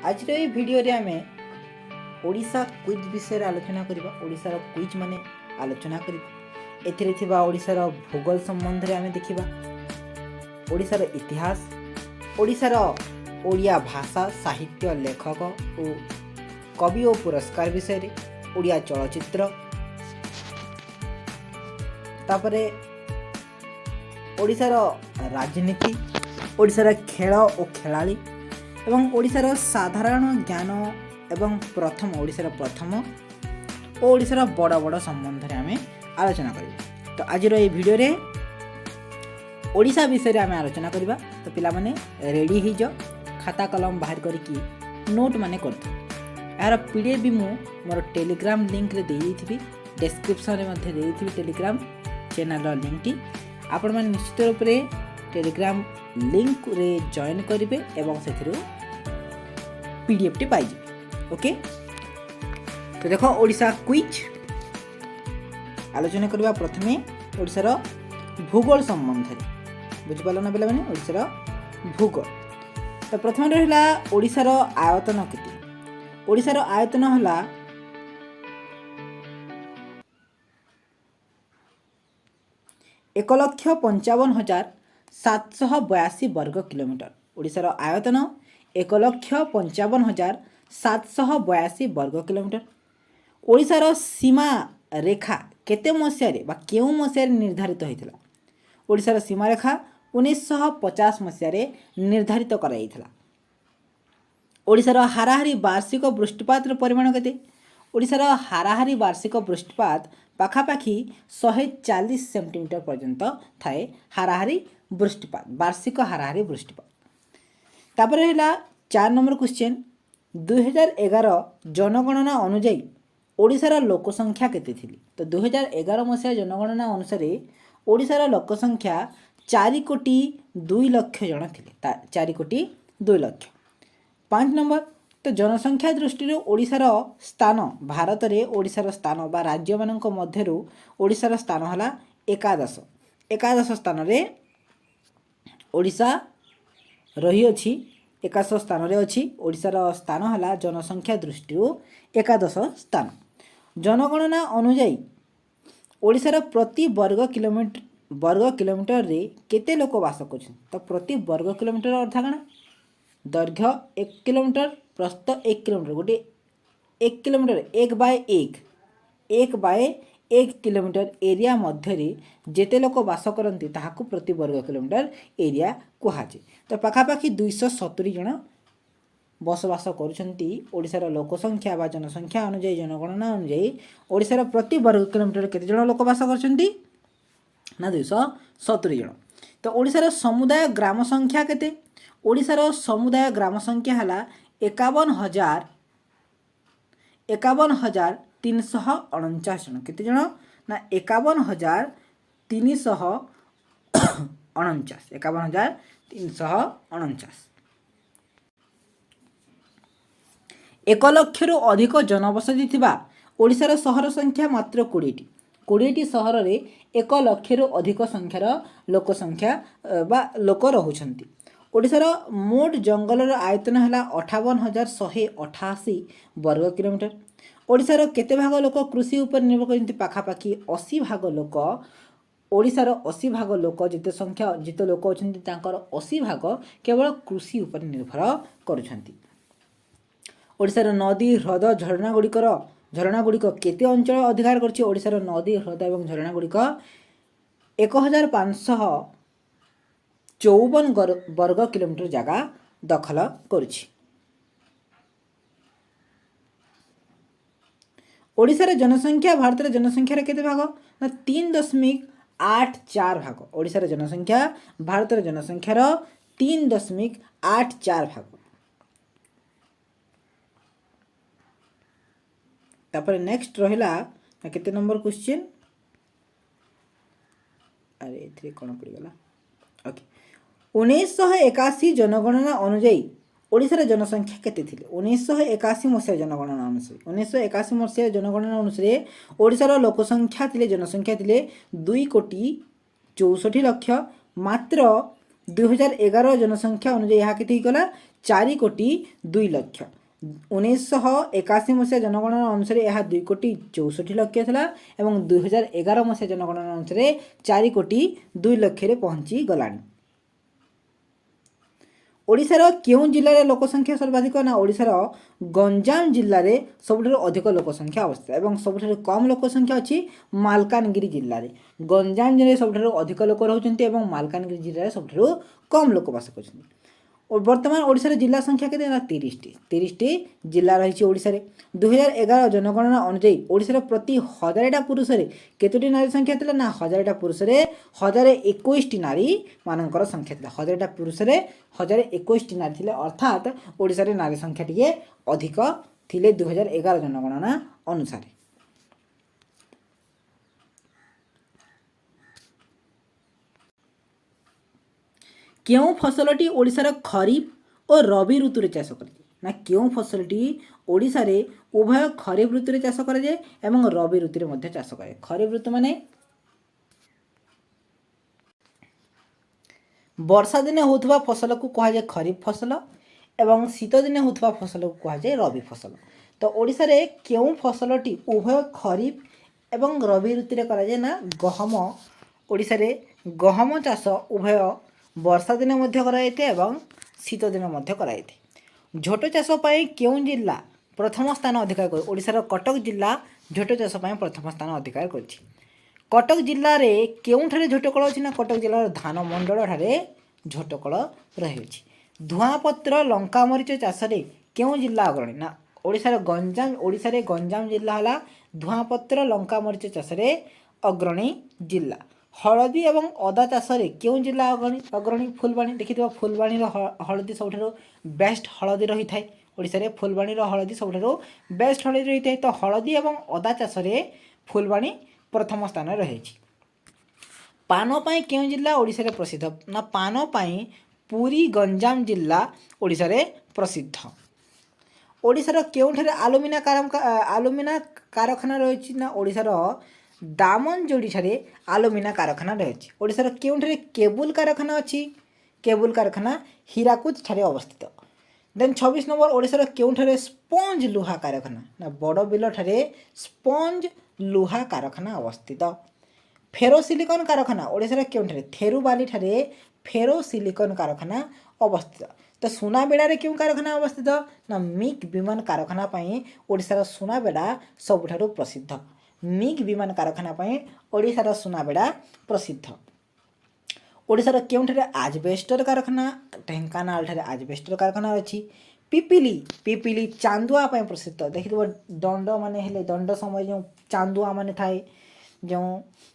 ଆଜିର ଏହି ଭିଡ଼ିଓରେ ଆମେ ଓଡ଼ିଶା କୁଇଜ୍ ବିଷୟରେ ଆଲୋଚନା କରିବା। ଓଡ଼ିଶାର କୁଇଜ୍ ମାନେ ଆଲୋଚନା କରିବା। ଏଥିରେ ଥିବା ଓଡ଼ିଶାର ଭୂଗୋଳ ସମ୍ବନ୍ଧରେ ଆମେ ଦେଖିବା, ଓଡ଼ିଶାର ଇତିହାସ, ଓଡ଼ିଶାର ଓଡ଼ିଆ ଭାଷା, ସାହିତ୍ୟ, ଲେଖକ ଓ କବି ଓ ପୁରସ୍କାର ବିଷୟରେ, ଓଡ଼ିଆ ଚଳଚ୍ଚିତ୍ର, ତାପରେ ଓଡ଼ିଶାର ରାଜନୀତି, ଓଡ଼ିଶାର ଖେଳ ଓ ଖେଳାଳି ଏବଂ ଓଡ଼ିଶାର ସାଧାରଣ ଜ୍ଞାନ ଏବଂ ପ୍ରଥମ ଓଡ଼ିଶାର ପ୍ରଥମ ଓ ଓଡ଼ିଶାର ବଡ଼ ବଡ଼ ସମ୍ବନ୍ଧରେ ଆମେ ଆଲୋଚନା କରିବା। ତ ଆଜିର ଏହି ଭିଡ଼ିଓରେ ଓଡ଼ିଶା ବିଷୟରେ ଆମେ ଆଲୋଚନା କରିବା। ତ ପିଲାମାନେ ରେଡ଼ି ହେଇଯାଅ, ଖାତା କଲମ ବାହାର କରିକି ନୋଟ୍ ମାନେ କରିଥାଅ। ଏହାର PDF ବି ମୁଁ ମୋର ଟେଲିଗ୍ରାମ ଲିଙ୍କରେ ଦେଇଦେଇଥିବି, ଡେସ୍କ୍ରିପ୍ସନ୍ରେ ମଧ୍ୟ ଦେଇଦେଇଥିବି ଟେଲିଗ୍ରାମ ଚ୍ୟାନେଲ୍ର ଲିଙ୍କଟି। ଆପଣମାନେ ନିଶ୍ଚିତ ରୂପରେ ଟେଲିଗ୍ରାମ ଲିଙ୍କରେ ଜଏନ୍ କରିବେ ଏବଂ ସେଥିରୁ PDFଟି ପାଇଯିବେ। ଓକେ, ତ ଦେଖ, ଓଡ଼ିଶା କୁଇଜ୍ ଆଲୋଚନା କରିବା। ପ୍ରଥମେ ଓଡ଼ିଶାର ଭୂଗୋଳ ସମ୍ବନ୍ଧରେ। ବୁଝିପାରିଲ ନା ପିଲାମାନେ? ଓଡ଼ିଶାର ଭୂଗୋଳ। ତ ପ୍ରଥମେ ରହିଲା, ଓଡ଼ିଶାର ଆୟତନ କେତେ? ଓଡ଼ିଶାର ଆୟତନ ହେଲା 1,55,782 ବର୍ଗ କିଲୋମିଟର। ଓଡ଼ିଶାର ଆୟତନ 1,55,782 ବର୍ଗ କିଲୋମିଟର। ଓଡ଼ିଶାର ସୀମା ରେଖା କେତେ ମସିହାରେ ବା କେଉଁ ମସିହାରେ ନିର୍ଦ୍ଧାରିତ ହୋଇଥିଲା? ଓଡ଼ିଶାର ସୀମାରେଖା 1950 ମସିହାରେ ନିର୍ଦ୍ଧାରିତ କରାଯାଇଥିଲା। ଓଡ଼ିଶାର ହାରାହାରି ବାର୍ଷିକ ବୃଷ୍ଟିପାତର ପରିମାଣ କେତେ? ଓଡ଼ିଶାର ହାରାହାରି ବାର୍ଷିକ ବୃଷ୍ଟିପାତ ପାଖାପାଖି 140 ସେଣ୍ଟିମିଟର ପର୍ଯ୍ୟନ୍ତ ଥାଏ। ହାରାହାରି ବୃଷ୍ଟିପାତ, ବାର୍ଷିକ ହାରାହାରି ବୃଷ୍ଟିପାତ। ତାପରେ ହେଲା 4 ନମ୍ବର କ୍ୱେଶ୍ଚେନ୍, 2011 ଜନଗଣନା ଅନୁଯାୟୀ ଓଡ଼ିଶାର ଲୋକ ସଂଖ୍ୟା କେତେ ଥିଲେ? ତ 2011 ମସିହା ଜନଗଣନା ଅନୁସାରେ ଓଡ଼ିଶାର ଲୋକ ସଂଖ୍ୟା 4 କୋଟି 2 ଲକ୍ଷ ଜଣ ଥିଲେ, 4 କୋଟି 2 ଲକ୍ଷ। 5 ନମ୍ବର, ତ ଜନସଂଖ୍ୟା ଦୃଷ୍ଟିରୁ ଓଡ଼ିଶାର ସ୍ଥାନ, ଭାରତରେ ଓଡ଼ିଶାର ସ୍ଥାନ ବା ରାଜ୍ୟମାନଙ୍କ ମଧ୍ୟରୁ ଓଡ଼ିଶାର ସ୍ଥାନ ହେଲା ଏକାଦଶ। ଏକାଦଶ ସ୍ଥାନରେ ଓଡ଼ିଶା ରହିଅଛି, ଏକାଦଶ ସ୍ଥାନରେ ଅଛି। ଓଡ଼ିଶାର ସ୍ଥାନ ହେଲା ଜନସଂଖ୍ୟା ଦୃଷ୍ଟିରୁ ଏକାଦଶ ସ୍ଥାନ। ଜନଗଣନା ଅନୁଯାୟୀ ଓଡ଼ିଶାର ପ୍ରତି ବର୍ଗ କିଲୋମିଟରରେ କେତେ ଲୋକ ବାସ କରୁଛନ୍ତି? ତ ପ୍ରତି ବର୍ଗ କିଲୋମିଟର ଅର୍ଥ କ'ଣ? ଦୈର୍ଘ୍ୟ 1 କିଲୋମିଟର, ପ୍ରସ୍ଥ 1 କିଲୋମିଟର। ଗୋଟିଏ 1 kilometre, 1 Bai 1, 1 Bai 1 kilometre area ମଧ୍ୟରେ ଯେତେ ଲୋକ ବାସ କରନ୍ତି, ତାହାକୁ ପ୍ରତି ବର୍ଗ କିଲୋମିଟର ଏରିଆ କୁହାଯାଏ। ତ ପାଖାପାଖି 270 ଜଣ ବସବାସ କରୁଛନ୍ତି। ଓଡ଼ିଶାର ଲୋକ ସଂଖ୍ୟା ବା ଜନସଂଖ୍ୟା ଅନୁଯାୟୀ, ଜନଗଣନା ଅନୁଯାୟୀ ଓଡ଼ିଶାର ପ୍ରତି ବର୍ଗ କିଲୋମିଟର କେତେ ଜଣ ଲୋକ ବାସ କରୁଛନ୍ତି ନା 270 ଜଣ। ତ ଓଡ଼ିଶାର ସମୁଦାୟ ଗ୍ରାମ ସଂଖ୍ୟା କେତେ? ଓଡ଼ିଶାର ସମୁଦାୟ ଗ୍ରାମ ସଂଖ୍ୟା ହେଲା 51,349 ଜଣ। କେତେ ଜଣ ନା 51,349, 51,349। 1 ଲକ୍ଷରୁ ଅଧିକ ଜନବସତି ଥିବା ଓଡ଼ିଶାର ସହର ସଂଖ୍ୟା ମାତ୍ର 20ଟି। 20ଟି ସହରରେ 1 ଲକ୍ଷରୁ ଅଧିକ ସଂଖ୍ୟାର ଲୋକ ସଂଖ୍ୟା ବା ଲୋକ ରହୁଛନ୍ତି। ଓଡ଼ିଶାର ମୋଟ ଜଙ୍ଗଲର ଆୟତନ ହେଲା 58,188 ବର୍ଗ କିଲୋମିଟର। ଓଡ଼ିଶାର କେତେ ଭାଗ ଲୋକ କୃଷି ଉପରେ ନିର୍ଭର କରନ୍ତି? ପାଖାପାଖି 80 ଭାଗ ଲୋକ। ଓଡ଼ିଶାର 80 ଭାଗ ଲୋକ, ଯେତେ ସଂଖ୍ୟା, ଯେତେ ଲୋକ ଅଛନ୍ତି, ତାଙ୍କର 80 ଭାଗ କେବଳ କୃଷି ଉପରେ ନିର୍ଭର କରୁଛନ୍ତି। ଓଡ଼ିଶାର ନଦୀ, ହ୍ରଦ, ଝରଣା ଗୁଡ଼ିକ କେତେ ଅଞ୍ଚଳ ଅଧିକାର କରିଛି? ଓଡ଼ିଶାର ନଦୀ, ହ୍ରଦ ଏବଂ ଝରଣା ଗୁଡ଼ିକ 1554 ବର୍ଗ କିଲୋମିଟର ଜାଗା ଦଖଲ କରୁଛି। ଓଡ଼ିଶାର ଜନସଂଖ୍ୟା ଭାରତର ଜନସଂଖ୍ୟାର କେତେ ଭାଗ ନା 3.84 ଭାଗ। ଓଡ଼ିଶାର ଜନସଂଖ୍ୟା ଭାରତର ଜନସଂଖ୍ୟାର 3.84 ଭାଗ। ତାପରେ ନେକ୍ସଟ ରହିଲା ନା କେତେ ନମ୍ବର କ୍ୱେଶ୍ଚିନ୍? ଆରେ, ଏଥିରେ କ'ଣ ପଡ଼ିଗଲା? ଓକେ, 1981 ଜନଗଣନା ଅନୁଯାୟୀ ଓଡ଼ିଶାର ଜନସଂଖ୍ୟା କେତେ ଥିଲେ? 1981 ମସିହା ଜନଗଣନା ଅନୁସାରେ, 1981 ମସିହା ଜନଗଣନା ଅନୁସାରେ ଓଡ଼ିଶାର ଲୋକ ସଂଖ୍ୟା ଥିଲେ, ଜନସଂଖ୍ୟା ଥିଲେ 2 କୋଟି 64 ଲକ୍ଷ। ମାତ୍ର 2011 ଜନସଂଖ୍ୟା ଅନୁଯାୟୀ ଏହା କେତେ ହେଇଗଲା? 4 କୋଟି 2 ଲକ୍ଷ। 1981 ମସିହା ଜନଗଣନା ଅନୁସାରେ ଏହା 2 କୋଟି 64 ଲକ୍ଷ ଥିଲା ଏବଂ 2011 ମସିହା ଜନଗଣନା ଅନୁସାରେ 4 କୋଟି 2 ଲକ୍ଷରେ ପହଞ୍ଚିଗଲାଣି। ଓଡ଼ିଶାର କେଉଁ ଜିଲ୍ଲାରେ ଲୋକ ସଂଖ୍ୟା ସର୍ବାଧିକ ନା, ଓଡ଼ିଶାର ଗଞ୍ଜାମ ଜିଲ୍ଲାରେ ସବୁଠାରୁ ଅଧିକ ଲୋକ ସଂଖ୍ୟା ଅବସ୍ଥିତ ଏବଂ ସବୁଠାରୁ କମ୍ ଲୋକ ସଂଖ୍ୟା ଅଛି ମାଲକାନଗିରି ଜିଲ୍ଲାରେ। ଗଞ୍ଜାମ ଜିଲ୍ଲାରେ ସବୁଠାରୁ ଅଧିକ ଲୋକ ରହୁଛନ୍ତି ଏବଂ ମାଲକାନଗିରି ଜିଲ୍ଲାରେ ସବୁଠାରୁ କମ୍ ଲୋକ ବାସ କରୁଛନ୍ତି। ଓ ବର୍ତ୍ତମାନ ଓଡ଼ିଶାର ଜିଲ୍ଲା ସଂଖ୍ୟା କେତେ ନା, 30ଟି। 30ଟି ଜିଲ୍ଲା ରହିଛି ଓଡ଼ିଶାରେ। 2011 ଜନଗଣନା ଅନୁଯାୟୀ ଓଡ଼ିଶାର ପ୍ରତି 1000ଟା ପୁରୁଷରେ କେତୋଟି ନାରୀ ସଂଖ୍ୟା ଥିଲା ନା, 1000ଟା ପୁରୁଷରେ 1021ଟି ନାରୀ ମାନଙ୍କର ସଂଖ୍ୟା ଥିଲା। 1000ଟା ପୁରୁଷରେ 1021ଟି ନାରୀ ଥିଲେ। ଅର୍ଥାତ୍ ଓଡ଼ିଶାରେ ନାରୀ ସଂଖ୍ୟା ଟିକେ ଅଧିକ ଥିଲେ 2011 ଜନଗଣନା ଅନୁସାରେ। କେଉଁ ଫସଲଟି ଓଡ଼ିଶାର ଖରିଫ ଓ ରବି ଋତୁରେ ଚାଷ କରାଯାଏ ନା, କେଉଁ ଫସଲଟି ଓଡ଼ିଶାରେ ଉଭୟ ଖରିଫ ଋତୁରେ ଚାଷ କରାଯାଏ ଏବଂ ରବି ଋତୁରେ ମଧ୍ୟ ଚାଷ କରାଯାଏ? ଖରିଫ ଋତୁ ମାନେ ବର୍ଷା ଦିନେ ହେଉଥିବା ଫସଲକୁ କୁହାଯାଏ ଖରିଫ ଫସଲ ଏବଂ ଶୀତ ଦିନେ ହେଉଥିବା ଫସଲକୁ କୁହାଯାଏ ରବି ଫସଲ। ତ ଓଡ଼ିଶାରେ କେଉଁ ଫସଲଟି ଉଭୟ ଖରିଫ ଏବଂ ରବି ଋତୁରେ କରାଯାଏ ନା, ଗହମ। ଓଡ଼ିଶାରେ ଗହମ ଚାଷ ଉଭୟ ବର୍ଷା ଦିନେ ମଧ୍ୟ କରାଯାଇଥାଏ ଏବଂ ଶୀତ ଦିନ ମଧ୍ୟ କରାଯାଇଥାଏ। ଝୋଟ ଚାଷ ପାଇଁ କେଉଁ ଜିଲ୍ଲା ପ୍ରଥମ ସ୍ଥାନ ଅଧିକାର କରି? ଓଡ଼ିଶାର କଟକ ଜିଲ୍ଲା ଝୋଟ ଚାଷ ପାଇଁ ପ୍ରଥମ ସ୍ଥାନ ଅଧିକାର କରିଛି। କଟକ ଜିଲ୍ଲାରେ କେଉଁଠାରେ ଝୋଟକଳ ଅଛି ନା, କଟକ ଜିଲ୍ଲାର ଧାନମଣ୍ଡଳଠାରେ ଝୋଟକଳ ରହିଅଛି। ଧୂଆଁପତ୍ର, ଲଙ୍କା, ମରିଚ ଚାଷରେ କେଉଁ ଜିଲ୍ଲା ଅଗ୍ରଣୀ ନା, ଓଡ଼ିଶାର ଗଞ୍ଜାମ। ଓଡ଼ିଶାରେ ଗଞ୍ଜାମ ଜିଲ୍ଲା ହେଲା ଧୂଆଁପତ୍ର, ଲଙ୍କା, ମରିଚ ଚାଷରେ ଅଗ୍ରଣୀ ଜିଲ୍ଲା। ହଳଦୀ ଏବଂ ଅଦା ଚାଷରେ କେଉଁ ଜିଲ୍ଲା ଅଗ୍ରଣୀ? ଅଗ୍ରଣୀ ଫୁଲବାଣୀ। ଦେଖିଥିବ, ଫୁଲବାଣୀର ହଳଦୀ ସବୁଠାରୁ ବେଷ୍ଟ ହଳଦୀ ରହିଥାଏ। ଓଡ଼ିଶାରେ ଫୁଲବାଣୀର ହଳଦୀ ସବୁଠାରୁ ବେଷ୍ଟ ହଳଦୀ ରହିଥାଏ। ତ ହଳଦୀ ଏବଂ ଅଦା ଚାଷରେ ଫୁଲବାଣୀ ପ୍ରଥମ ସ୍ଥାନରେ ରହିଛି। ପାନ ପାଇଁ କେଉଁ ଜିଲ୍ଲା ଓଡ଼ିଶାରେ ପ୍ରସିଦ୍ଧ ନା, ପାନ ପାଇଁ ପୁରୀ, ଗଞ୍ଜାମ ଜିଲ୍ଲା ଓଡ଼ିଶାରେ ପ୍ରସିଦ୍ଧ। ଓଡ଼ିଶାର କେଉଁଠାରେ ଆଲୁମିନା କାରଖାନା ରହିଛି ନା, ଓଡ଼ିଶାର ଦାମନଯୋଡ଼ିଠାରେ ଆଲୁମିନା କାରଖାନା ରହିଛି। ଓଡ଼ିଶାର କେଉଁଠାରେ କେବୁଲ କାରଖାନା ଅଛି? କେବୁଲ କାରଖାନା ହୀରାକୁଦ ଠାରେ ଅବସ୍ଥିତ। ଦେନ୍ 26 ନମ୍ବର, ଓଡ଼ିଶାର କେଉଁଠାରେ ସ୍ପଞ୍ଜ ଲୁହା କାରଖାନା ନା, ବଡ଼ବିଲଠାରେ ସ୍ପଞ୍ଜ ଲୁହା କାରଖାନା ଅବସ୍ଥିତ। ଫେରୋସିଲିକନ କାରଖାନା ଓଡ଼ିଶାର କେଉଁଠାରେ? ଥେରୁବାଲିଠାରେ ଫେରୋସିଲିକନ କାରଖାନା ଅବସ୍ଥିତ। ତ ସୁନାବେଡ଼ାରେ କେଉଁ କାରଖାନା ଅବସ୍ଥିତ ନା, ମିଗ୍ ବିମାନ କାରଖାନା ପାଇଁ ଓଡ଼ିଶାର ସୁନାବେଡ଼ା ସବୁଠାରୁ ପ୍ରସିଦ୍ଧ। ମିଗ୍ ବିମାନ କାରଖାନା ପାଇଁ ଓଡ଼ିଶାର ସୁନାବେଡ଼ା ପ୍ରସିଦ୍ଧ। ଓଡ଼ିଶାର କେଉଁଠାରେ ଆଜବେଷ୍ଟର କାରଖାନା? ଢେଙ୍କାନାଳଠାରେ ଆଜବେଷ୍ଟର କାରଖାନା ଅଛି। ପିପିଲି, ପିପିଲି ଚାନ୍ଦୁଆ ପାଇଁ ପ୍ରସିଦ୍ଧ। ଦେଖିଥିବ, ଦଣ୍ଡ ମାନେ ହେଲେ, ଦଣ୍ଡ ସମୟରେ ଯେଉଁ ଚାନ୍ଦୁଆ ମାନେ ଥାଏ, ଯେଉଁ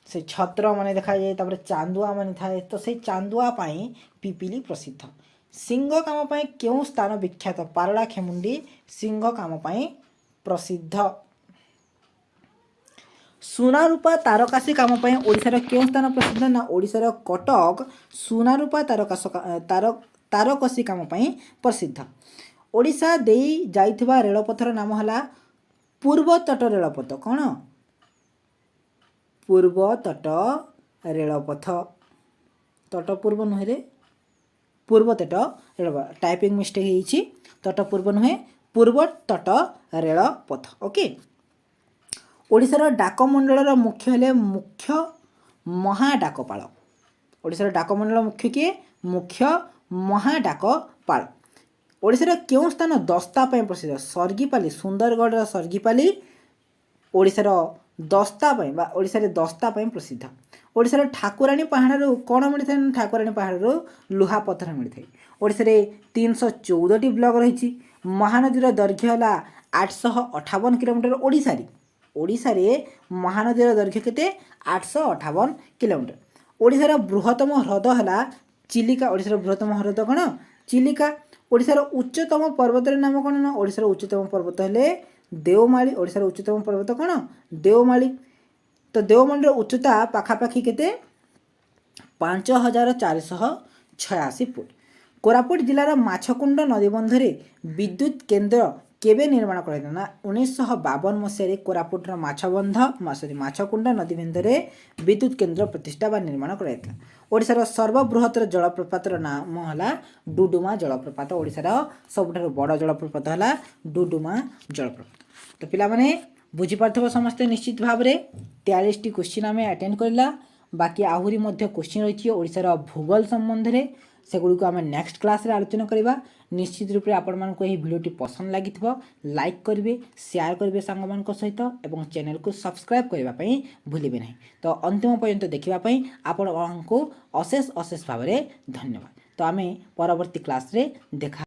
ସେ ଛତ୍ର ମାନେ ଦେଖାଯାଏ, ତାପରେ ଚାନ୍ଦୁଆ ମାନେ ଥାଏ, ତ ସେଇ ଚାନ୍ଦୁଆ ପାଇଁ ପିପିଲି ପ୍ରସିଦ୍ଧ। ଶିଙ୍ଗ କାମ ପାଇଁ କେଉଁ ସ୍ଥାନ ବିଖ୍ୟାତ? ପାରଳା ଖେମୁଣ୍ଡି ଶିଙ୍ଗ କାମ ପାଇଁ ପ୍ରସିଦ୍ଧ। ସୁନା ରୂପା ତାରକାସି କାମ ପାଇଁ ଓଡ଼ିଶାର କେଉଁ ସ୍ଥାନ ପ୍ରସିଦ୍ଧ ନା, ଓଡ଼ିଶାର କଟକ ସୁନା ରୂପା ତାରକସି କାମ ପାଇଁ ପ୍ରସିଦ୍ଧ। ଓଡ଼ିଶା ଦେଇ ଯାଇଥିବା ରେଳପଥର ନାମ ହେଲା ପୂର୍ବତଟ ରେଳପଥ। କ'ଣ? ପୂର୍ବତଟ ରେଳପଥ। ତଟ ପୂର୍ବ ନୁହେଁ ରେ, ପୂର୍ବତଟ ରେଳପଥ। ଟାଇପିଂ ମିଷ୍ଟେକ୍ ହେଇଛି। ତଟ ପୂର୍ବ ନୁହେଁ, ପୂର୍ବତଟ ରେଳପଥ। ଓକେ। ଓଡ଼ିଶାର ଡାକମଣ୍ଡଳର ମୁଖ୍ୟ ହେଲେ ମୁଖ୍ୟ ମହାଡାକପାଳ। ଓଡ଼ିଶାର ଡାକମଣ୍ଡଳ ମୁଖ୍ୟ କିଏ? ମୁଖ୍ୟ ମହାଡାକପାଳ। ଓଡ଼ିଶାର କେଉଁ ସ୍ଥାନ ଦସ୍ତା ପାଇଁ ପ୍ରସିଦ୍ଧ? ସର୍ଗିପାଲି। ସୁନ୍ଦରଗଡ଼ର ସର୍ଗିପାଲି ଓଡ଼ିଶାର ଦସ୍ତା ପାଇଁ ବା ଓଡ଼ିଶାରେ ଦସ୍ତା ପାଇଁ ପ୍ରସିଦ୍ଧ। ଓଡ଼ିଶାର ଠାକୁରାଣୀ ପାହାଡ଼ରୁ କ'ଣ ମିଳିଥାଏ ନା, ଠାକୁରାଣୀ ପାହାଡ଼ରୁ ଲୁହା ପଥର ମିଳିଥାଏ। ଓଡ଼ିଶାରେ 314ଟି ବ୍ଲକ ରହିଛି। ମହାନଦୀର ଦୈର୍ଘ୍ୟ ହେଲା 858 କିଲୋମିଟର। ଓଡ଼ିଶାରେ ଓଡ଼ିଶାରେ ମହାନଦୀର ଦୈର୍ଘ୍ୟ କେତେ? 858 କିଲୋମିଟର। ଓଡ଼ିଶାର ବୃହତ୍ତମ ହ୍ରଦ ହେଲା ଚିଲିକା। ଓଡ଼ିଶାର ବୃହତ୍ତମ ହ୍ରଦ କ'ଣ? ଚିଲିକା। ଓଡ଼ିଶାର ଉଚ୍ଚତମ ପର୍ବତର ନାମ କ'ଣ ନା, ଓଡ଼ିଶାର ଉଚ୍ଚତମ ପର୍ବତ ହେଲେ ଦେଓମାଳି। ଓଡ଼ିଶାର ଉଚ୍ଚତମ ପର୍ବତ କ'ଣ? ଦେଓମାଳି। ତ ଦେଓମାଳିର ଉଚ୍ଚତା ପାଖାପାଖି କେତେ? 5486 ଫୁଟ। କୋରାପୁଟ ଜିଲ୍ଲାର ମାଛକୁଣ୍ଡ ନଦୀବନ୍ଧରେ ବିଦ୍ୟୁତ କେନ୍ଦ୍ର କେବେ ନିର୍ମାଣ କରାଯାଇଥିଲା ନା 1952 ମସିହାରେ କୋରାପୁଟର ମାଛବନ୍ଧ, ସରି, ମାଛକୁଣ୍ଡ ନଦୀବନ୍ଧରେ ବିଦ୍ୟୁତ କେନ୍ଦ୍ର ପ୍ରତିଷ୍ଠା ବା ନିର୍ମାଣ କରାଯାଇଥିଲା। ଓଡ଼ିଶାର ସର୍ବବୃହତ୍ତର ଜଳପ୍ରପାତର ନାମ ହେଲା ଡୁଡୁମା ଜଳପ୍ରପାତ। ଓଡ଼ିଶାର ସବୁଠାରୁ ବଡ଼ ଜଳପ୍ରପାତ ହେଲା ଡୁଡୁମା ଜଳପ୍ରପାତ। ତ ପିଲାମାନେ, ବୁଝିପାରୁଥିବ ସମସ୍ତେ ନିଶ୍ଚିତ ଭାବରେ। 43ଟି କ୍ୱେଶ୍ଚିନ୍ ଆମେ ଆଟେଣ୍ଡ କରିଲା। ବାକି ଆହୁରି ମଧ୍ୟ କ୍ୱେଶ୍ଚିନ୍ ରହିଛି ଓଡ଼ିଶାର ଭୂଗୋଳ ସମ୍ବନ୍ଧରେ, ସେଗୁଡ଼ିକୁ ଆମେ ନେକ୍ସଟ କ୍ଲାସ୍ରେ ଆଲୋଚନା କରିବା। ନିଶ୍ଚିତ ରୂପରେ ଆପଣମାନଙ୍କୁ ଏହି ଭିଡ଼ିଓଟି ପସନ୍ଦ ଲାଗିଥିବ। ଲାଇକ୍ କରିବେ, ସେୟାର କରିବେ ସାଙ୍ଗମାନଙ୍କ ସହିତ ଏବଂ ଚ୍ୟାନେଲକୁ ସବସ୍କ୍ରାଇବ୍ କରିବା ପାଇଁ ଭୁଲିବେ ନାହିଁ। ତ ଅନ୍ତିମ ପର୍ଯ୍ୟନ୍ତ ଦେଖିବା ପାଇଁ ଆପଣମାନଙ୍କୁ ଅଶେଷ ଅଶେଷ ଭାବରେ ଧନ୍ୟବାଦ। ତ ଆମେ ପରବର୍ତ୍ତୀ କ୍ଲାସ୍ରେ ଦେଖା।